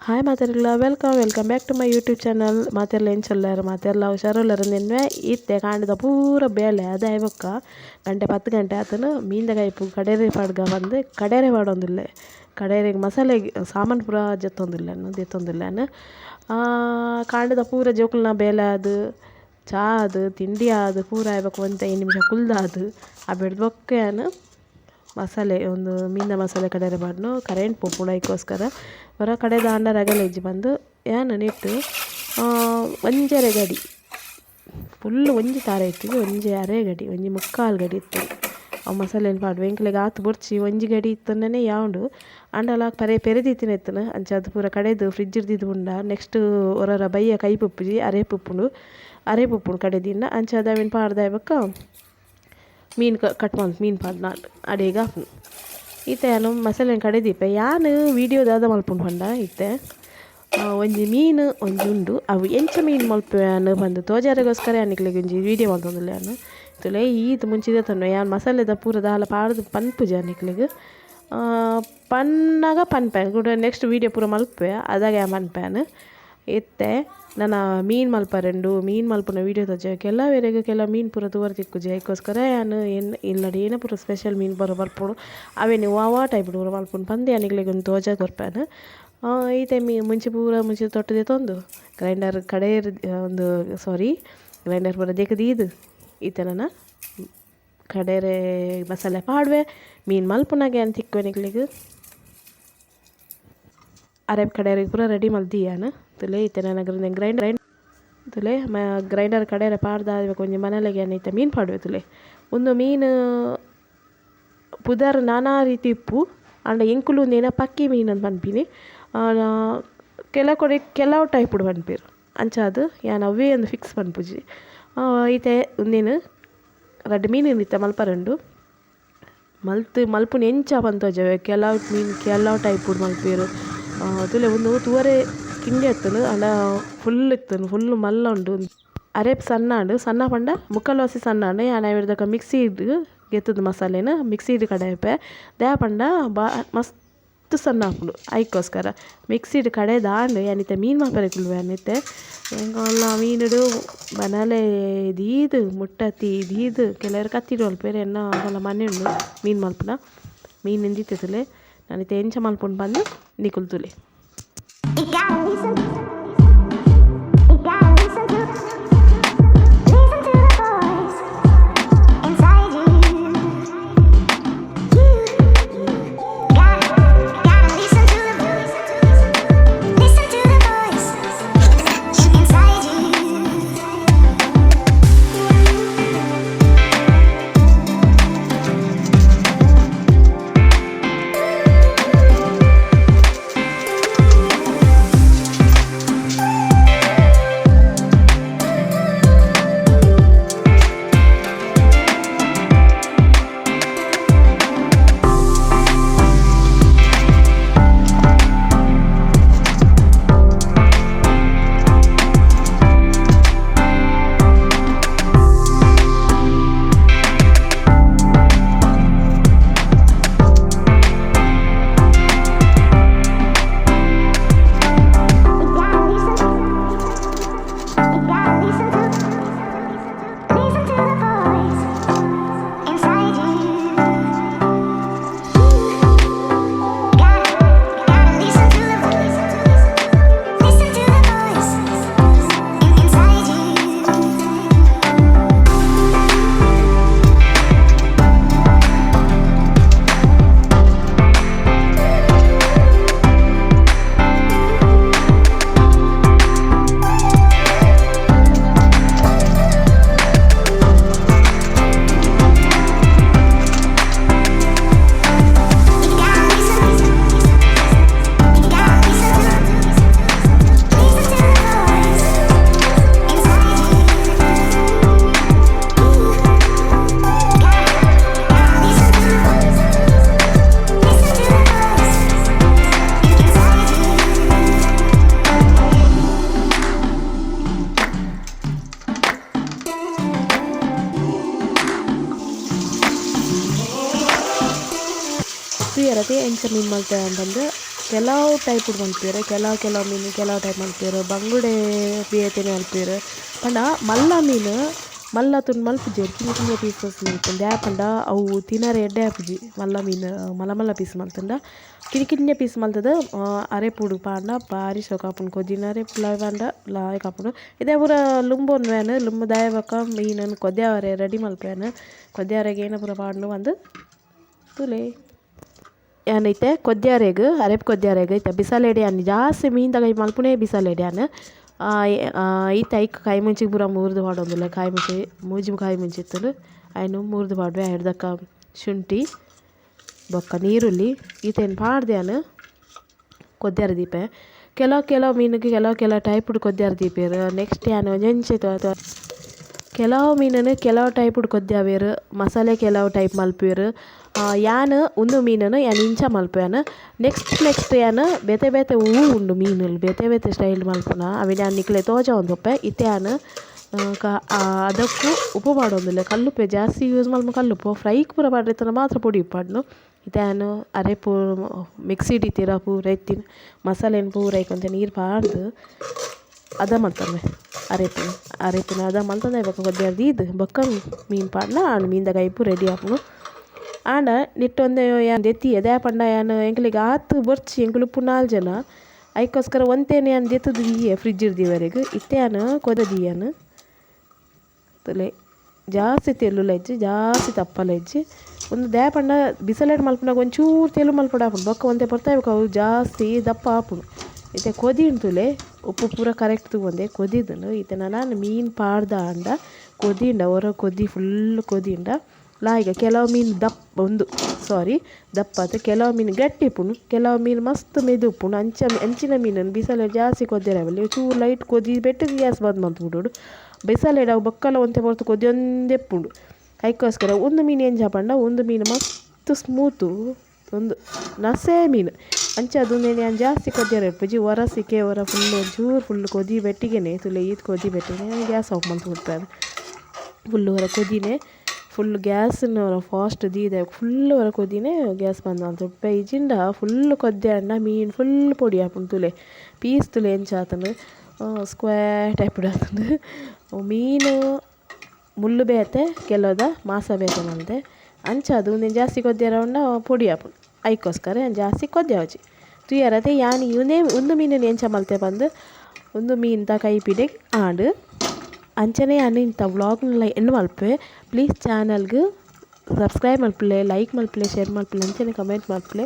Hi ಮಾತೆರ್ಲ, welcome welcome back to my YouTube channel. ಮಾತೆರ್ಲ ಎಂಚೊಲ್ಲಾರ? ಮಾತೆರ್ಲ ಹುಷಾರುಲ್ಲರ ನೆನ್ವೆ. ಇತ್ತೆ ಕಾಂಡದ ಪೂರ ಬೇಲೆ ಅದೇ ಬೊಕ್ಕ ಗಂಟೆ 10 ಗಂಟೆ ಆತನ ಮೀನ್ದ ಕೈಪು ಕಡೇರೆ ಪಾಡ್ಗ ಬಂದು ಕಡೇರೆ ಪಾಡೊಂದುಲ್ಲೆ. ಕಡೇರೆಗ್ ಮಸಾಲೆ ಸಾಮಾನು ಪೂರ ಜೆತ್ತೊಂದುಲ್ಲೆನ್ ದೆತ್ತೊಂದುಲ್ಲೆನ್. ಕಾಂಡದ ಪೂರ ಜೋಕುಲ್ನ ಬೇಲೆ ಆದ್ ಚಾ ಆದ್ ತಿಂಡಿ ಆದ್ ಪೂರ ಆಯ್ಬೊಕ್ಕ ಒಂತೆ 5 ನಿಮಿಷ ಕುಲ್ದಾದ್ ಆ ಬೆಡ್ದ್ ಬೊಕ್ಕ ಯಾನ್ ಮಸಾಲೆ ಒಂದು ಮೀನಿನ ಮಸಾಲೆ ಕಡೆರೆ ಪಾಡ್ನು. ಕರೆಂಟ್ ಪೋಪುಂಡು ಐಕೋಸ್ಕರ ಹೊರ ಕಡೆ ದಾಂಡ ರಗಲೆ ಇಜ್ಜಿ ಬಂದು ಯಾನ್ ನೆಟ್ಟು ಒಂಜರೆ ಗಡಿ ಫುಲ್ ಒಂಜಿ ತಾರೆ ಇತ್ತಿಜಿ, ಒಂಜಿ ಅರೆ ಗಡಿ ಒಂಜಿ ಮುಕ್ಕಾಲು ಗಡಿ ಇತ್ತು. ಅವು ಮಸಾಲೆನ್ ಪಾಡುವೆ ಎಂಕ್ಲೆಗ್ ಆತ್ ಬೊರ್ಚಿ ಒಂಜಿ ಗಡಿ ಇತ್ತಂಡನೆ ಯಾವುಂಡು ಆಂಡಲ ಪರೆ ಪೆರೆದಿತ್ತಿನ ಇತ್ತನ ಅಂಚಾದ್ ಪೂರ ಕಡೆದು ಫ್ರಿಜ್ ದೀದ್ ಉಂಡ ನೆಕ್ಸ್ಟ್ ಒರೊರ ಬಯ್ಯ ಕೈಪು ಉಪ್ಪುಜಿ ಅರೇಪು ಉಪ್ಪುಂಡು ಅರೇಪು ಉಪ್ಪುಂಡು ಕಡೆದಿನ್ನ ಅಂಚಾದ್ ಅವೆನ್ ಪಾಡ್ದಾಯಿ ಬೊಕ್ಕ ಮೀನು ಕಟ್ ಮಲ್ತ್ ಮೀನು ಪಾಡ್ನ ಅಡೇಗ್ ಆಪುಂಡು. ಇತ್ತೆ ಯಾನ್ ಮಸಾಲೆನ್ ಕಡೆದೀಪೆ. ಯಾನ್ ವೀಡಿಯೋ ದಾದ ಮಲ್ಪುಂಡು ಪಂಡ ಇತ್ತೆ ಒಂಜಿ ಮೀನು ಒಂಜಿ ಉಂಡು, ಅವು ಎಂಚ ಮೀನು ಮಲ್ಪುವೆ ಯಾನ್ ಪಂದ್ ತೋಜಾರೆಗೋಸ್ಕರ ಯಾನ್ ನಿಕ್ಲೆಗ್ ಒಂಜಿ ವೀಡಿಯೋ ಮಲ್ತೊಂದುಲ್ಲೆ. ಯಾನ್ ತುಲೆ ಈತ್ ಮುಂಚಿದ ತನ್ನುವೆ ಯಾನ್ ಮಸಾಲೆದ ಪೂರ ದಾಲ ಪಾಡ್ದ್ ಪನ್ಪುಜಿ ಯಾನ್ ನಿಕ್ಲೆಗ್. ಪನ್ನಾಗ ಪನ್ಪೆ ಕುಡ ನೆಕ್ಸ್ಟ್ ವೀಡಿಯೋ ಪೂರ ಮಲ್ಪುವೆ ಅದಾಗ ಯಾನ್ ಪನ್ಪೆ. ಯಾನ್ ಇತ್ತೆ ನನ ಮೀನು ಮಲ್ಪರೆಂಡು ಮೀನು ಮಲ್ಪುನ ವೀಡಿಯೋ ತೋಜಾವೆ. ಕೆಲವೆರೆಗ್ ಕೆಲವು ಮೀನು ಪೂರ ತೂವರೆ ತಿಕ್ಕುಜಿ ಐಕೋಸ್ಕರ ಯಾನ್ ಇಲ್ಲಡ್ ಏನ ಪೂರ ಸ್ಪೆಷಲ್ ಮೀನು ಪೂರ ಬರ್ಪುಂಡು ಅವೆನ್ ವಾ ಟೈಪ್ ಪೂರ ಮಲ್ಪುಂಡು ಪಂದ್ ಯಾನ್ ನಿಕ್ಲೆಗ್ ಒಂಜಿ ತೋಜಾದ್ ಕೊರ್ಪೆನ್. ಇತ್ತೆ ಮುಂಚೆ ಪೂರ ಮುಂಚೆ ತೊಟ್ಟು ದೆತ್ತೊಂದು ಗ್ರೈಂಡರ್ ಕಡೆಯರ್ ಒಂದು ಸಾರಿ ಗ್ರೈಂಡರ್ ಪೂರ ದೆಕ್ ದೀದ್ ಇತ್ತೆ ನನ ಕಡೆರೆ ಮಸಾಲೆ ಪಾಡುವೆ. ಮೀನು ಮಲ್ಪುನಾಗ ಯಾನ್ ತಿಕ್ಕುವೆ ನಿಕ್ಲೆಗ್. ಅರೆ ಕಡೆಯರಿಗೆ ಪೂರ ರೆಡಿ ಮಲ್ದಿ ಯಾನ್ ತುಲೆ. ಇತ್ತೆ ನನ ಗ್ರೈಂಡರ್ ತುಲೆ ಗ್ರೈಂಡರ್ ಕಡೆಯರೆ ಪಾಡ್ದ ಒಂಜಿ ಮನಲೆಗೆ ಯಾನ್ ಇತ್ತೆ ಮೀನು ಪಾಡುವೆ ತುಲೆ. ಉಂದು ಮೀನು ಪುದರ್ ನಾನಾ ರೀತಿ ಇಪ್ಪು ಆಂಡ ಎಂಕುಲು ಉಂದೆನ ಪಕ್ಕಿ ಮೀನು ಅಂದ್ ಪನ್ಪಿನಿ. ಕೆಲವು ಕಡೆ ಕೆಲವು ಟೈಪುಡು ಪನ್ಪೆರ್ ಅಂಚಾದ್ ಯಾನ್ ಅವ್ವೇ ಅಂದ್ ಫಿಕ್ಸ್ ಪನ್ಪುಜಿ. ಇತ್ತೆ ಉಂದೆನ್ ರಡ್ಡ್ ಮೀನು ಇತ್ತೆ ಮಲ್ಪರೆ ಉಂಡು. ಮಲ್ತ್ ಮಲ್ಪುನ ಎಂಚ ಪಂದ್ ತೋಜಾವೆ. ಕೆಲವು ಮೀನು ಕೆಲವು ಟೈಪುಡು ಮಲ್ಪುವೆರ್. ತುಲೆ ಉಂದು ತೂವರೆ ಕಿನ್ನಿ ಇತ್ತುಂಡು ಆಂಡ ಫುಲ್ ಇತ್ತುಂಡು ಫುಲ್ ಮಲ್ಲ ಉಂಡು. ಅರೇಪ್ ಸಣ್ಣ ಆಂಡ್ ಸಣ್ಣ ಪಂಡ ಮುಕ್ಕಾಲ್ ವಾಸಿ ಸಣ್ಣ ಆಂಡ್. ಯಾನ್ ಅವೆರ್ದಕ ಮಿಕ್ಸಿಡ್ ಗೆತ್ತುದು ಮಸಾಲೆನ್ ಮಿಕ್ಸಿಡ್ ಕಡೆಪೆ ದಾಯೆ ಪಂಡ ಬಾ ಮಸ್ತ್ ಸಣ್ಣ ಆಪುಂಡು ಐಕೋಸ್ಕರ ಮಿಕ್ಸಿಡ್ ಕಡೆದಾಂಡ್. ಯಾನ್ ಇತ್ತೆ ಮೀನು ಮಲ್ಪರೆ ಕುಲ್ಲುವೆ. ಯಾನ್ ಇತ್ತೆ ಎಂಕಲ್ಲ ಮೀನುಡು ಬನಲೆ ದೀದ್ ಮುಟ್ಟತ್ತಿ ದೀದ್ ಕೆಲವೆರ್ ಕತ್ತಿಡ್ ಮಲ್ಪುವೆರ್ ಎನ್ನ ಮಲ್ಲ ಮನೆ ಉಂಡು ಮೀನು ಮಲ್ಪುನ ಮೀನು ಎಂದಿತ್ತೆ ತುಲೆ. ಯಾನ್ ಇತ್ತೆ ಎಂಚ ಮಲ್ಪುಂಡು ಪಂದ್ ನಿಕುಲು ತೂಲೆ. You gotta listen. You gotta listen to. Listen to the voice inside you. You gotta listen to the voice. Listen to the voice inside you. You gotta listen. You gotta listen to. Listen to the voice inside you. Gotta listen to the voice. Listen to the voice inside you. You gotta listen. You gotta listen to. Listen to the voice inside you. Gotta listen to. Listen to the voice inside you. ತೂಯರತೆ ಎಂಚ ಮೀನು ಮಲ್ತೆ ಅಂತಂದು ಕೆಲವು type ಮಲ್ಪುವೆರ್ ಕೆಲವು ಕೆಲವು ಮೀನು ಕೆಲವು ಟೈಪ್ ಮಲ್ಪುವೆರ್ ಬಂಗುಡೆ ಬೇತೆನೆ ಮಲ್ಪುವೆರ್ ಪಂಡ ಮಲ್ಲ ಮೀನು ಮಲ್ಲ ತುಂಡು ಮಲ್ಪುಜೆರ್ ಕಿನ್ನಿ ಕಿನ್ನಿ ಪೀಸಸ್ ಮಲ್ಪುನು ದಾಯೆ ಪಂಡ ಅವು ತಿನರೆ ಎಡ್ಡೆ ಆಪುಜಿ ಮಲ್ಲ ಮೀನು ಮಲ್ಲ ಮಲ್ಲ ಪೀಸ್ ಮಲ್ತುಂಡ ಕಿನ್ನಿ ಕಿನ್ನಿ ಪೀಸ್ ಮಲ್ತುದು ಅರೆಪುಡು ಪಾಡ್ಂಡ ಬಾರಿ ಶೋಕು ಆಪುಂಡು ಕೊದಿನ ಅರೆಪುಲ ಪಂಡ ಲಾಯ್ಕ್ ಆಪುಂಡು. ಇತ್ತೆ ಪೂರ ಲುಂಬೊನ್ವೆನ್ ಲುಂಬು ದಾಯೆ ಬೊಕ ಮೀನುನ್ ಕೊದ್ಯಾವರೆ ರೆಡಿ ಮಲ್ಪುವೆನ್ ಕೊದ್ಯಾವರೆಗ್ ಏನ ಪೂರ ಪಾಡ್ಂಡ್ ಪಂದ್ ತೂಲೆ. ಯಾನ್ ಇತ್ತೆ ಕೊದ್ಯಾರೆಗ್ ಅರೆಪು ಕೊದ್ಯಾರೆಗ್ ಇತ್ತೆ ಬಿಸಲೆಡ್ ಯಾನ್ ಜಾಸ್ತಿ ಮೀನ್ದ ಕೈ ಮಲ್ಪುನೇ ಬಿಸಲೆಡ್ ಯಾನ್ ಇತ್ತೆ ಐಕ್ ಕಾಯಿ ಮುಂಚಿ ಪೂರ ಮೂರ್ದು ಪಾಡೊಂದುಲ್ಲೆ ಕಾಯಿ ಮುಂಚಿ ಮೂಜಿ ಕಾಯಿ ಮುಂಚಿ ಇತ್ತುಂಡು ಐನ್ ಮೂರ್ದು ಪಾಡುವೆ ಐಡ್ದಕ್ಕ ಶುಂಠಿ ಬೊಕ್ಕ ನೀರುಳ್ಳಿ ಈತೆನ್ ಪಾಡ್ದ್ ಯಾನ್ ಕೊದ್ಯಾರೆ ದೀಪೆ. ಕೆಲವು ಕೆಲವು ಮೀನುಗ್ ಕೆಲವು ಕೆಲವು ಟೈಪ್ ಕೊದ್ಯಾರೆ ದೀಪೆರ್. ನೆಕ್ಸ್ಟ್ ಯಾನ್ ಒಂಜೊಂಜಿ ಕೆಲವು ಮೀನುನು ಕೆಲವು ಟೈಪ್ ಕೊದ್ಯಾವೆರ್ ಮಸಾಲೆ ಕೆಲವು ಟೈಪ್ ಮಲ್ಪುವೆರ್. ಯಾನ್ ಉಂದು ಮೀನುನು ಯಾನ್ ಇಂಚ ಮಲ್ಪುವೆನ್. ನೆಕ್ಸ್ಟ್ ನೆಕ್ಸ್ಟ್ ಯಾನ್ ಬೇತೆ ಬೇತೆ ಹೂ ಉಂಡು ಮೀನುಲು ಬೇತೆ ಬೇತೆ ಸ್ಟೈಲ್ ಮಲ್ಪುನ ಅವೆನ್ ಯಾನ್ ನಿಕ್ಲೆಗ್ ತೋಜಾವೊಂದು ಇತ್ತೆ ಯಾನ್ ಅದಕ್ಕೂ ಉಪ್ಪು ಪಾಡೊಂದುಲ್ಲೆ ಕಲ್ಲುಪ್ಪೆ ಜಾಸ್ತಿ ಯೂಸ್ ಮಲ್ಪುನ ಕಲ್ಲುಪ್ಪು ಫ್ರೈಕ್ ಪೂರ ಪಾಡ್ರೆ ಮಾತ್ರ ಪೊಡಿ ಉಪ್ಪು ಪಾಡುನು. ಇತ್ತೆ ಯಾನ್ ಅರೆಪು ಮಿಕ್ಸಿಡ್ ಇತ್ತೀರ ಪೂರ ಇತ್ತಿನ ಮಸಾಲೆನ್ ಪೂರ ಐಕ್ ಒಂತೆ ನೀರು ಪಾಡ್ದು ಅದ ಮಲ್ತೊನ್ವೆ ಅರೆಪುನು ಅರೆಪುನ ಅದ ಮಲ್ತೊಂದೆ ಬೊಕ್ಕ ಕೊದ್ಯಾರೆ ದೀದ್ ಬೊಕ್ಕ ಮೀನು ಪಾಡ್ಂಡ ಆಂಡ್ ಮೀನ್ದ ಕೈಪು ರೆಡಿ ಆಪುಂಡು. ಆಂಡ ನಿಟ್ಟೊಂದೆ ಯಾನ್ ದೆತ್ತಿಯೆ ದಾಯೆ ಪಂಡ ಯಾನ್ ಎಂಕ್ಲೆಗ್ ಆತ್ ಬೊರ್ಚಿ ಎಂಕುಲು ಉಪ್ಪು 4 ಜನ ಐಕೋಸ್ಕರ ಒಂತೆನೆ ಯಾನ್ ದೆತ್ತುದು ದೀಯೆ ಫ್ರಿಜ್ ದೀವರೆಗ್. ಇತ್ತೆ ಯಾನ್ ಕೊದ ದೀಯನ್ ತೂಲೆ ಜಾಸ್ತಿ ತೆಲ್ಲುಲ ಇಜ್ಜಿ ಜಾಸ್ತಿ ತಪ್ಪಲ ಇಜ್ಜಿ. ಉಂದು ದಾಯೆ ಪಂಡ ಬಿಸಲೆಡ್ ಮಲ್ಪುನಗ ಒಂಚೂರು ತೆಲು ಮಲ್ಪೊಡು ಆಪುಂಡು ಬೊಕ್ಕ ಒಂತೆ ಪೊರ್ತು ಬೊಕ್ಕ ಅವು ಜಾಸ್ತಿ ದಪ್ಪ ಆಪುಂಡು. ಇತ್ತೆ ಕೊದಿಂಡು ತೂಲೆ ಉಪ್ಪು ಪೂರ ಕರೆಕ್ಟ್ ತೂವೊಂದೆ ಕೊದಿದುಂಡು. ಇತ್ತೆ ನನ ಮೀನು ಪಾಡ್ದಾಂಡ ಕೊದಿಂಡ ಒರ ಕೊದಿ ಫುಲ್ ಕೊದಿಂಡ ಲಾಯ್ಕ್ ಕೆಲವು ಮೀನು ದಪ್ಪ ಉಂದು ಸಾರಿ ದಪ್ಪತ್ ಕೆಲವು ಮೀನು ಗಟ್ಟಿ ಉಪ್ಪುಂಡು ಕೆಲವು ಮೀನು ಮಸ್ತ್ ಮೆದು ಉಪ್ಪುಂಡು. ಅಂಚ ಅಂಚಿನ ಮೀನನ್ನು ಬಿಸಲೆಡ್ ಜಾಸ್ತಿ ಕೊದ್ಯರೆ ಬಲ್ಲಿ ಚೂರು ಲೈಟ್ ಕೊದಿ ಬೆಟ್ಟ ಗ್ಯಾಸ್ ಬಂದ್ ಮಲ್ತ್ ಬಿಡೋಡು. ಬಿಸಲೆಡ್ ಅವು ಬೊಕ್ಕಲ ಒಂತೆ ಪೊರ್ತು ಕೊದಿಯೊಂದೇ ಉಪ್ಪುಂಡು. ಐಕೋಸ್ಕರ ಉಂದು ಮೀನು ಎಂಚ ಪಂಡ ಉಂದು ಮೀನು ಮಸ್ತ್ ಸ್ಮೂತು ಉಂದು ನಸೆ ಮೀನು ಅಂಚಾದ್ ಉಂದೆನ್ ಯಾನ್ ಜಾಸ್ತಿ ಕೊದ್ಯರೆ ಇಪ್ಪುಜಿ. ಒರ ಸಿಕೆ ಒರ ಫುಲ್ ಒಂಚೂರು ಫುಲ್ ಕೊದಿ ಬೆಟ್ಟಿಗೆನೆ ತೂಲೆ ಈತ್ ಕೊದಿ ಬೆಟ್ಟಿಗೆ ಗ್ಯಾಸ್ ಆಫ್ ಮಲ್ತ್ ಬಿಡ್ಪೆ. ಫುಲ್ ಒರ ಕೊದಿನೆ ಫುಲ್ ಗ್ಯಾಸ್ನ ಫಾಸ್ಟ್ ದೀದೆ ಫುಲ್ ಒರ ಕೊದಿನೆ ಗ್ಯಾಸ್ ಬಂದ್ ಮಲ್ತ್ ಇಜ್ಜಿಂಡ ಫುಲ್ ಕೊದ್ಯಾಂಡ ಮೀನು ಫುಲ್ ಪೊಡಿ ಆಪುಂಡು. ತೂಲೆ ಪೀಸ್ ತೂಲೆ ಎಂಚ ಆತುಂಡು ಸ್ಕ್ವೇರ್ ಟೈಪ್ ಆತುಂಡು. ಮೀನು ಮುಳ್ಳು ಬೇತೆ ಕೆಲವುದ ಮಾಸ ಬೇತೆ ಮಲ್ತೆ ಅಂಚಾದ್ ಉಂದೆನ್ ಜಾಸ್ತಿ ಕೊದ್ಯರೆ ಉಂಡ ಪೊಡಿ ಆಪುಂಡು. ಐಕೋಸ್ಕರ ಯಾನ್ ಜಾಸ್ತಿ ಕೊದ್ಯಾವೊಜಿ ತೂಯರತೆ ಯಾನ್ ಉಂದು ಮೀನುನ್ ಎಂಚ ಮಲ್ತೆ ಪಂದ್ ಉಂದು ಮೀನ್ದ ಕೈಪಿಡೆ ಆಂಡ್. ಅಂಚನೆ ಯಾನ್ ಇಂಥ ವ್ಲಾಗ್ನೆಲ್ಲ ಎಂಡ್ ಮಲ್ಪುವೆ. ಪ್ಲೀಸ್ ಚಾನಲ್ಗ್ ಸಬ್ಸ್ಕ್ರೈಬ್ ಮಲ್ಪುಲೆ, ಲೈಕ್ ಮಲ್ಪುಲೆ, ಶೇರ್ ಮಲ್ಪುಲೆ, ಅಂಚನೆ ಕಮೆಂಟ್ ಮಲ್ಪುಲೆ.